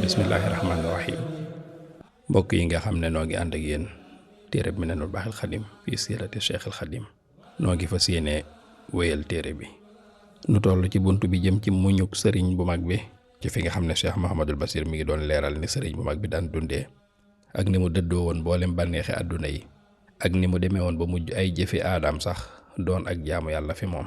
bismillaahi rahmaani rahiim. mbokk yi nga xam ne noo ngi ànd ak yéen téere bi Minanul Baaxil Xadim fii siirati Cheikhul Xadim noo ngi fas yéene wéyal téere bi. nu toll ci bunt bi jëm ci muñuk sëriñ bu mag bi, ci fi nga xam ne Cheikh Mouhamadul Bachir mi ngi doon leeral ni sëriñ bu mag bi daan dundee ak ni mu dëddoo woon mboolem bànneexi àdduna yi ak ni mu demee woon ba mujj ay jëfi aadaam sax doon ak jaamu yàlla fi moom.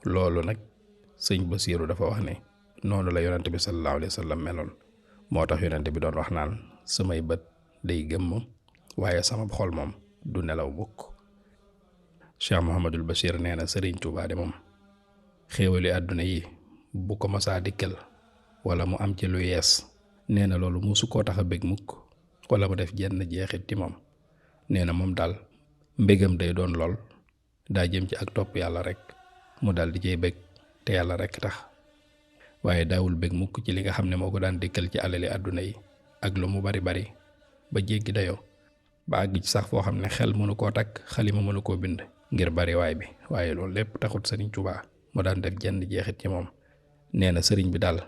loolu nag sëñ Basiiru dafa wax ne noonu la yonent bi sallallahu alayhi wa sallam meloon. moo tax yonent bi doon wax naan samay bët day gëmm waaye sama xol moom du nelaw mukk. Cheikh Mouhamadul Bachir nee na sëriñ Tuubaa de moom xéewali àdduna yi bu ko masaa dikkal wala mu am ci lu yees, nee na loolu musu koo tax a bég mukk wala mu def jenn jeexit ci moom. nee na moom daal mbégam day doon lool daa jëm ci ak topp yàlla rek mu daal di cay bég te yàlla rek tax, waaye daawul bég mukk ci li nga xam ne moo ko daan dikkal ci alali àdduna yi ak lu mu bari bari ba jéggi dayoo ba àgg ci sax foo xam ne xel mënu koo takk, xalima mënu koo bind ngir bari waay bi. waaye loolu lépp taxut sëriñ Tuubaa mu daan def jenn jeexit ci moom. nee na sëriñ bi daal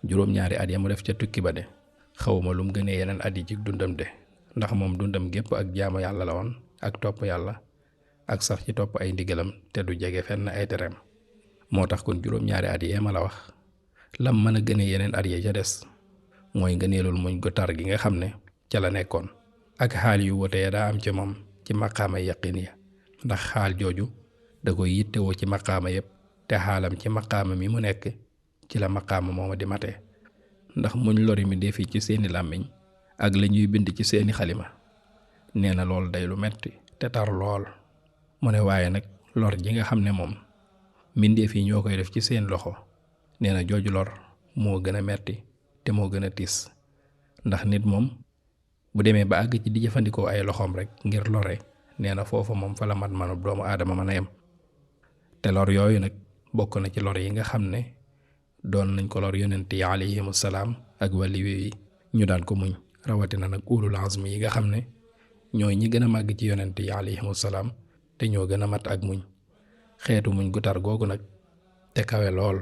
juróom-ñaari at ya mu def ca tukki ba de xawma lu mu gënee yeneen at yi ci dundam de, ndax moom dundam gépp ak jaamu yàlla la woon ak topp yàlla ak sax ci topp ay ndigalam te du jege fenn ay tereem. moo tax kon juróom-ñaari at yee ma la wax lam mën a gënee yeneen at ya ca des mooy ngëneelul muñ gu tar gi nga xam ne ca la nekkoon ak xaal yu wote ya daa am ci moom ci maqaama yaqin ya, ndax xaal jooju da koy yittewoo ci maqaama yépp te xaalam ci maqaama mi mu nekk ci la maqaama mooma di matee. ndax muñ lori mi defi ci seeni làmmiñ ak la ñuy bind ci seeni xalima, nee na loolu day lu metti te tar lool. mu ne waaye nag lor ji nga xam ne moom mbindeef yi ñoo koy def ci seen loxo, nee na jooju lor moo gën a metti te moo gën a tiis. ndax nit moom bu demee ba àgg ci di jëfandikoo ay loxoom rek ngir lore, nee na foofa moom fa la manub doomu aadama mën a yem. te lor yooyu nag bokk na ci lor yi nga xam ne doon nañ ko lor yonent yi alayhimu salaam ak wàlli yi ñu daan ko muñ, rawatina nag ulul azmi yi nga xam ne ñooy ñi gën a màgg ci yonent yi alayhimu salaam te ñoo gën a mat ak muñ. xeetu muñ gu tar googu nag te kawe lool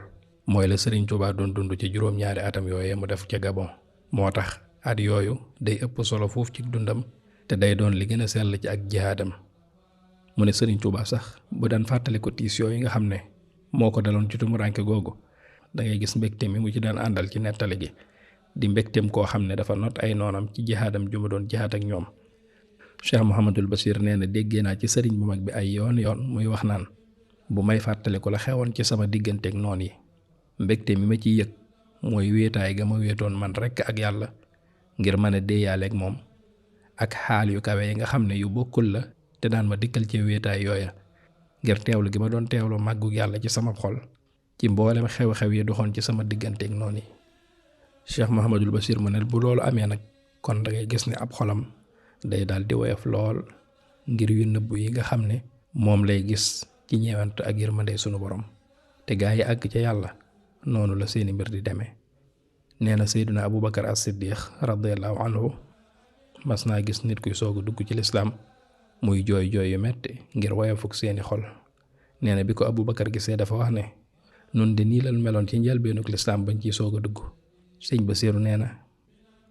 mooy la sëriñ Tuubaa doon dund ci juróom-ñaari atam yooyee mu def ca Gabon. moo tax at yooyu day ëpp solo foofu ci dundam te day doon li gën a sell ci ak jihaadam. mu ne sëriñ Tuubaa sax bu daan fàttali ko tiis yooyu nga xam ne moo ko daloon ci tumuraanke googu, da ngay gis mbégte mi mu ci daan àndal ci nettali gi di mbégteem koo xam ne dafa not ay noonam ci jihaadam ju mu doon jihaad ak ñoom. Cheikh Mouhamadul Bachir nee na déggee naa ci sëriñ bu mag bi ay yoon muy wax naan bu may fàttali ko la xewoon ci sama digganteeg noon yi, mbégte mi ma ciy yëg mooy wéetaay ga ma wéetoon man rekk ak yàlla ngir mën a déeyaaleeg moom, ak xaal yu kawe yi nga xam ne yu bokkul la te daan ma dikkal ci wéetaay yooya ngir teewlu gi ma doon teewlu màggu yàlla ci sama xol ci mboolem xew-xew yi doxoon ci sama digganteeg noon yi. Cheikh Mouhamadul Bachir mu ne bu loolu amee nag kon da ngay gis ne ab xolam day daal di woyof lool ngir yu nëbbu yi nga xam ne moom lay gis ci ñeewant ak yërmande sunu borom. te gaa yi àgg ca yàlla noonu la seeni mbir di demee. nee na Seydina Abubakar as-Siddiq radiyallahu anhu mas naa gis nit kuy soog a dugg ci lislaam muy jooy yu metti ngir woyofuk seeni xol. nee na bi ko Abubakar gisee dafa wax ne nun de nii lan meloon ci njëlbeenuk lislaam bañ ciy soog a dugg. sëñ Basiiru nee na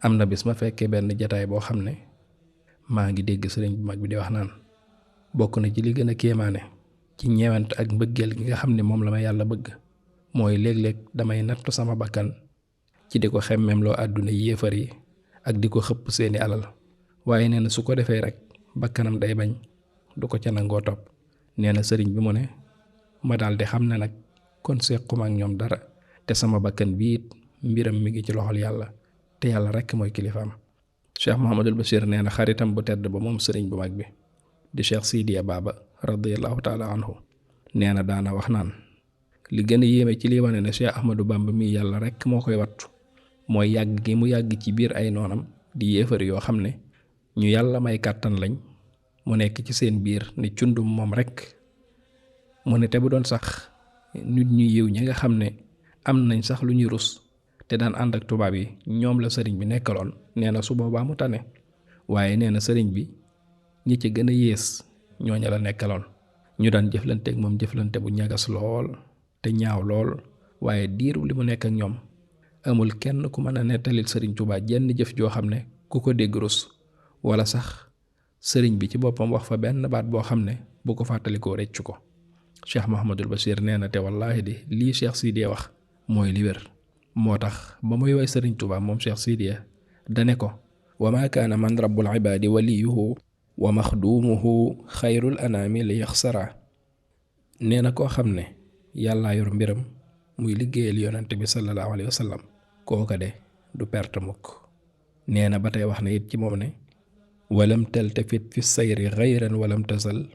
am na bis ma fekkee benn jataay boo xam ne maa ngi dégg sëriñ bu mag bi di wax naan bokk na ci li gën a kéemaane ci ñeewant ak mbëggeel gi nga xam ne moom la ma yàlla bëgg mooy léeg-léeg damay nattu sama bakkan ci di ko xemmemloo àdduna yéefar yi ak di ko xëpp seeni alal, waaye nee na su ko defee rek bakkanam day bañ du ko ca nangoo topp. nee na sëriñ bi mu ne ma daal di xam ne nag kon sequma ak ñoom dara te sama bakkan bii it mbiram mi ngi ci loxol yàlla te yàlla rekk mooy kilifaam. Cheikh Mouhamadul Bachir nee na xaritam bu tedd ba moom sëriñ bu mag bi di Cheikh Sidiya Baba radiyallahu taala anhu nee na daana wax naan li gën a yéeme ci li wane ne Cheikh Ahmadou Bamba mi yàlla rekk moo koy wattu mooy yàgg gi mu yàgg ci biir ay noonam di yéefar yoo xam ne ñu yàlla may kàttan lañ, mu nekk ci seen biir ne cundum moom rekk. mu ne te bu doon sax nit ñu yiw ñi nga xam ne am nañ sax lu ñuy rus te daan ànd ak tubaab yi ñoom la sëriñ bi nekkaloon, nee na su boobaa mu tane. waaye nee na sëriñ bi ñi ci gën a yées ñooña la nekkaloon, ñu daan jëflanteek moom jëflante bu ñagas lool te ñaaw lool. waaye diiru li mu nekk ak ñoom amul kenn ku mën a nettalil sëriñ Tuubaa jenn jëf joo xam ne ku ko dégg rus, wala sax sëriñ bi ci boppam wax fa benn baat boo xam ne bu ko fàttalikoo reccu ko. Cheikh Mouhamadul Bachir nee na te wallaahi di lii Cheikh Sidiya wax mooy li wér. moo tax ba muy way sëriñ Tuubaa moom Cheikh Sidiya dane ko wa maa kaana man rabbul ibaadi waliyuhu wa maxduumuhu xayrul anaami li yaxsara. nee na koo xam ne yàllaa yor mbiram muy liggéeyal yonante bi sallallahu alayhi wa sallam, kooka de du perte mukk. nee na ba tey wax na it ci moom ne walam taltafit fi sayri xayran walam tasal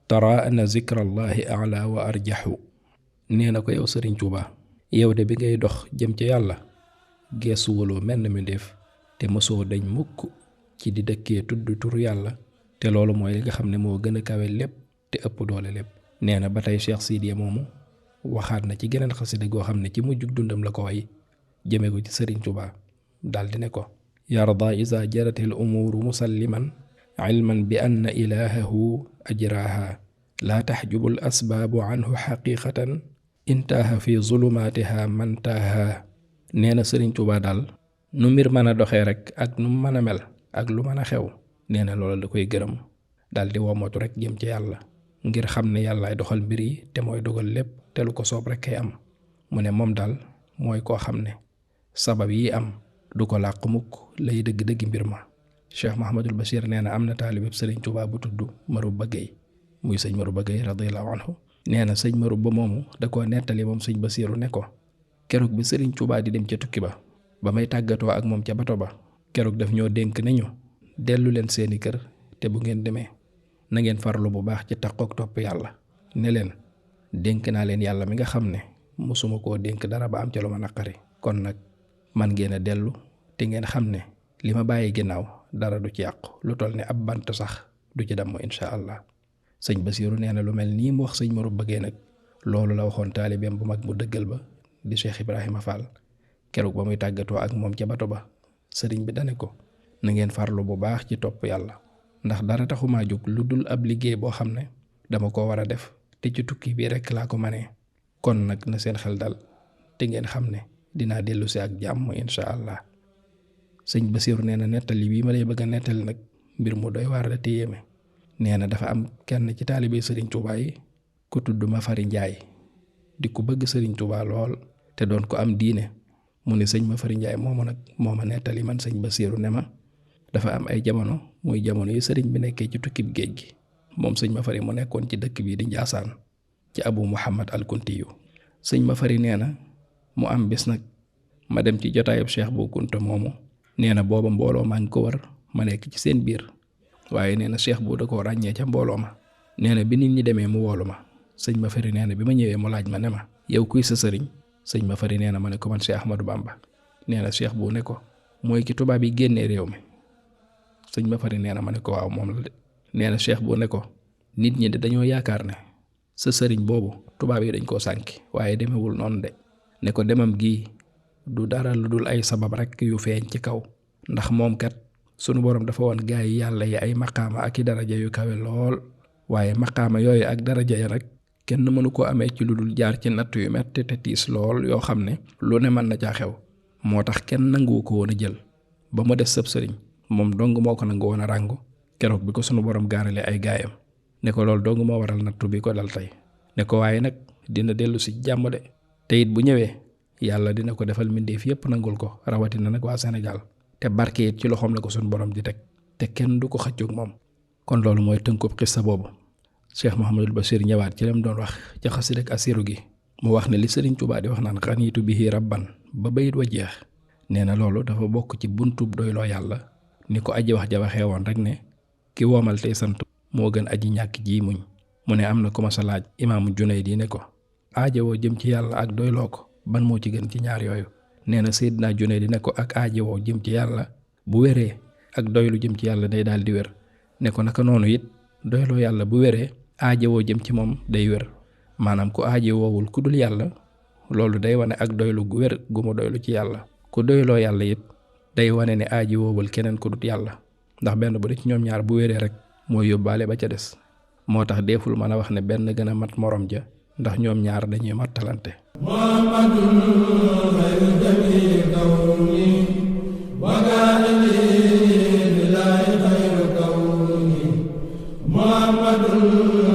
tara anna zikrallahi ala wa arjaxu. nee na ko yow sëriñ Tuubaa, yow de bi ngay dox jëm ci yàlla geesuwuloo menn mi def te mosoo dañ mukk ci di dëkkee tudd tur yàlla, te loolu mooy li nga xam ne moo gën a kawe lépp te ëpp doole lépp. nee na ba tey Cheikh Sidiya moomu waxaat na ci geneen xasida goo xam ne ci mujjug dundam la ko way jëme ko ci sëriñ Tuubaa daldi ne ko yarda isa jaratil umuuru musalliman ilman bi anna ilahahu ajraha laa taxjubul asbaabu anhu xaqiqatan intaaha fi zulumaatiha mantaaha. nee na sëriñ Tuubaa daal nu mbir mën a doxee rek ak nu mën a mel ak lu mën a xew, nee na loolu da koy gërëm daldi womatu rek jëm ci yàlla ngir xam ne yàllaay doxal mbir yi te mooy dogal lépp te lu ko soob rek kay am. mu ne moom daal mooy koo xam ne sabab yi am du ko làq mukk lay dëgg-dëggi mbir ma. Cheikh Mahamadul Bachir nee na am na taalibeb sëriñ Tuubaa bu tudd Marouba Gueye, muy sëñ Marouba Gueye radiyallahu anhu. nee na sëñ Marouba moomu da koo nettali moom sëñ Basiiru ne ko keroog bi sëriñ Tuubaa di dem ca tukki ba may tàggatoo ak moom ca bato ba, keroog daf ñoo dénk ne ñu dellu leen seeni kër te bu ngeen demee na ngeen farlu bu baax ci takkook topp yàlla. ne leen dénk naa leen yàlla mi nga xam ne mosuma koo dénk dara ba am ca lu ma naqari, kon nag man ngeen a dellu te ngeen xam ne li ma bàyyi ginnaaw dara du ci yàqu, lu toll ne ab bant sax du ci damm incha allah. sëñ Basiiru nee na lu mel nii mu wax sëñ Marouba Gueye nag loolu la waxoon taalibeem bu mag bu dëggal ba di Cheikh Ibrahima Fall keroog ba muy tàggatoo ak moom ca bato ba. sëriñ bi dane ko na ngeen farlu bu baax ci topp yàlla, ndax dara taxumaa jóg lu dul ab liggéey boo xam ne dama ko war a def te ci tukki bii rekk laa ko manee. kon nag na seen xel dal te ngeen xam ne dinaa dellu si ak jàmm incha allah. sëñ Basiiru nee na nettali bii ma lay bëgg a nettali nag mbir mu doy waar la te yéeme. nee na dafa am kenn ci taalibe sëriñ Tuubaa yi ku tudd Mafari Njaay di ku bëgg sëriñ Tuubaa lool te doon ko am diine. mu ne sëñ Mafari Njaay moomu nag moo ma nettali man sëñ Basiiru ne ma dafa am ay jamono muy jamono yi sëriñ bi nekkee ci tukkib géej gi, moom sëñ Mafari mu nekkoon ci dëkk bii di Njaasaan ci Abu Muhammad al Kuntiyu. sëñ Mafari nee na mu am bis nag ma dem ci jotaayub Cheikh bu Kunta moomu. nee na booba mbooloo maa ngi ko wër ma nekk ci seen biir, waaye nee na Cheikh bu da koo ràññee ca mbooloo ma. nee na bi nit ñi demee mu woolu ma. sëñ Mafari nee na bi ma ñëwee mu laaj ma ne ma yow kuy sa sëriñ. sëñ Mafari nee na ma ne ko man Cheikh Ahmadou Bamba. nee na Cheikh bu ne ko mooy ki tubaab yi génnee réew mi. sëñ Mafari nee na ma ne ko waaw moom la de. nee na Cheikh bu ne ko nit ñi de dañoo yaakaar ne sa sëriñ boobu tubaab yi dañ koo sànki, waaye demewul noonu de. ne ko demam gii du dara lu dul ay sabab rek yu feeñ ci kaw, ndax moom kat sunu borom dafa woon gaa yi yàlla yi ay maqaama ak i daraja yu kawe lool, waaye maqaama yooyu ak daraja ya nag kenn mënu koo amee ci lu dul jaar ci natt yu metti te tiis lool yoo xam ne lu ne mën na caa xew. moo tax kenn nanguwu ko woon a jël ba mu des sëb sëriñ, moom dong moo ko nangu woon a ràngu keroog bi ko sunu borom gaarale ay gaayam. ne ko loolu dong moo waral nattu bi ko dal tey. ne ko waaye nag dina dellu si jàmm de, te it bu ñëwee yàlla dina ko defal mbindeef yépp nangul ko, rawatina nag waa Sénégal, te barke it ci loxoom la ko sunu borom di teg te kenn du ko xëccoog moom. kon loolu mooy tënkub xissa boobu. Cheikh Mouhamadul Bachir ñëwaat ci lam doon wax ca xasida ak asiru gi, mu wax ne li Sëriñ Tuubaa di wax naan xaniitu bihi rabban ba bayit wa jeex. nee na loolu dafa bokk ci buntub doyloo yàlla, ni ko aji wax ja waxee woon rek ne ki woomal tey sant moo gën aji ñàkk ji muñ. mu ne am na ku ma sa laaj imaamu Junayd ne ko aajowoo jëm ci yàlla ak doyloo ko ban moo ci gën ci ñaar yooyu. nee na Seydina Junayd ne ko ak aajowoo jëm ci yàlla bu wéree ak doylu jëm ci yàlla day daal di wér. ne ko naka noonu it doyloo yàlla bu wéree aajowoo jëm ci moom day wér. maanaam ku aajowoowul ku dul yàlla loolu day wane ak doylu gu wér gu mu doylu ci yàlla. ku doyloo yàlla it day wane ne aaji woowul keneen ku dut yàlla, ndax benn bu ne ci ñoom ñaar bu wéree rek mooy yóbbaale ba ca des. moo tax deeful mën a wax ne benn gën a mat morom ja, ndax ñoom ñaar dañuy mattalante. Muhammadun xayru jamii kawni wagaani billahi xayru kawni Muhammadun